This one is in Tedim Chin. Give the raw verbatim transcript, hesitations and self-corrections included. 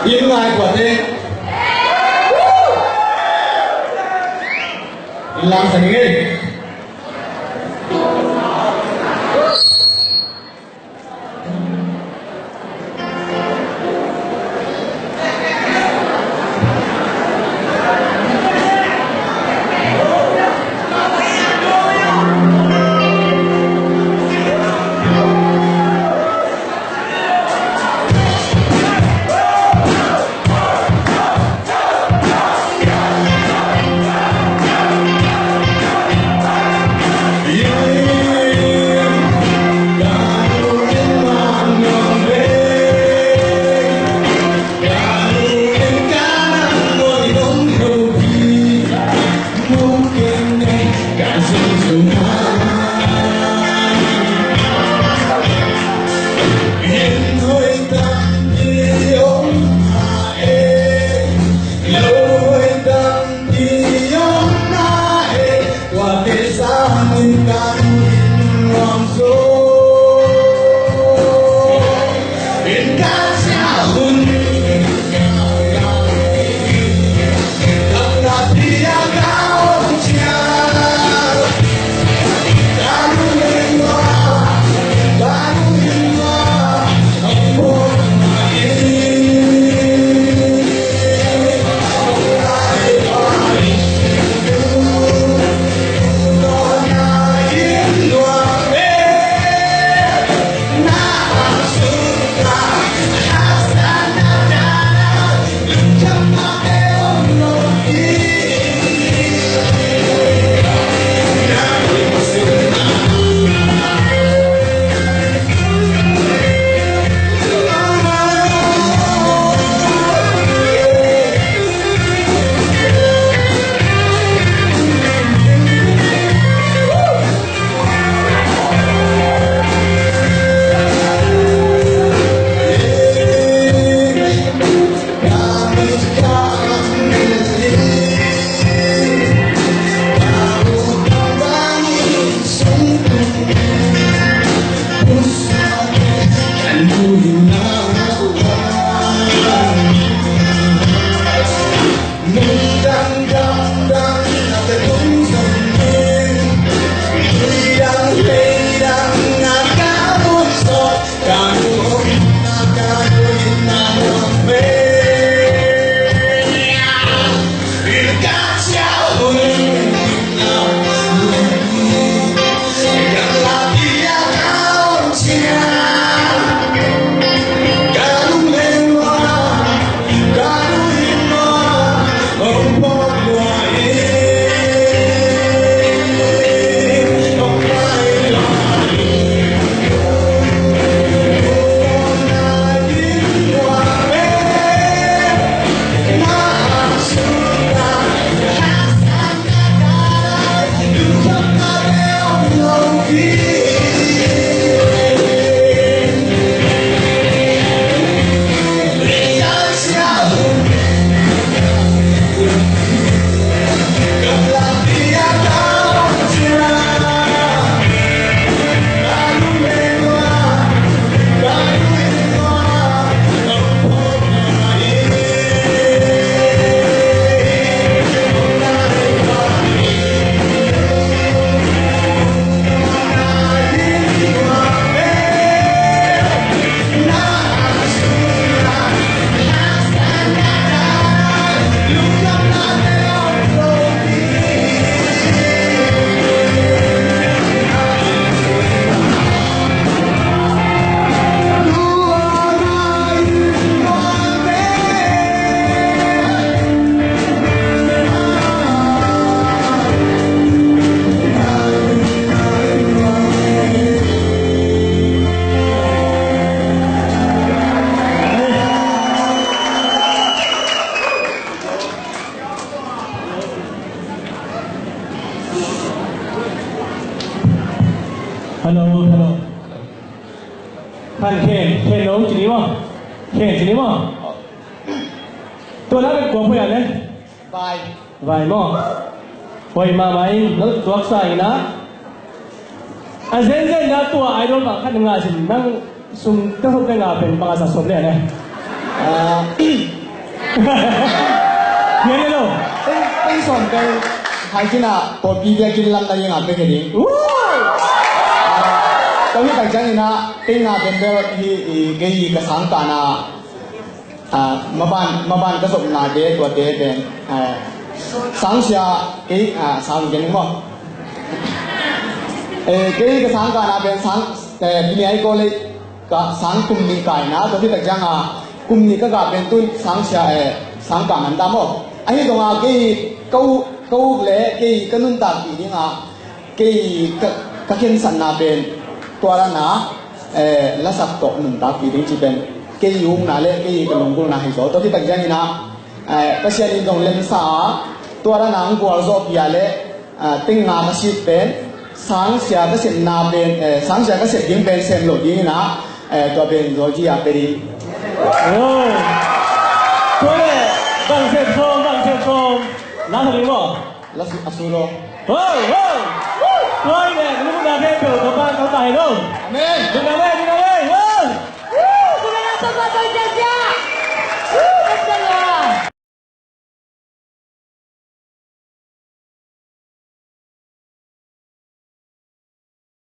Inn ngai kuate. Inn lam sa ning ei. Hello, hello. Khan Khen, Khen lo ci ni maw? Khen ci ni maw? Tua la bek kua pui a le? Vai. Vai maw? Hoih mahmah in, no tuaksa in a. A zenzen na tua idol bang khat ngah sin, nang sum te hop te ngah pen bang a sa sop le a le? Ah, Hian lo. Peng, peng sawm peng. Hai kina pawlpi biakinn lam na dingah pia khe ding. Woo! Tua hi tak ciangin ah peng nga pen bel hi, i, kei ka sangkahna, ah, maban, maban ka zopna te, tuate pen, ah, sangsia kei, ah, sang gen maw. Eh, kei ka sangkahna pen sang, eh, tuni ai ko lei ka sang kum nih kaina, tua hi tak cianga kum nih ka kah pen tun sangsia, eh, sangkah man ta maw. Ahi zonga kei ka u-, ka uk le kei ka nuntakpih dinga kei ka, ka khensatna pen tua lana, eh, lasak tawh nuntakpih ding ci pen kei ukna le kei ka lunggulhna hi zaw. Tua hi tak ciangina, eh, Pasian in zong lemsa a, tua lana ang gualzawhpih a le, ah, teng nga ka sit pen, sangsia ka sepna pen, eh, sangsia ka sep ding pen sem lo dingina, eh, tua pen Georgia pe ding. Oh. Tua le, bang sem sawm, bang sem sawm. Na sa ding maw? La su, a su lo. Wow, wow. Tua le, lu na pen pe, tua bang ka tai lo. Amen. Lu na le, lu na le. Wow. Lu na le, tua bang ka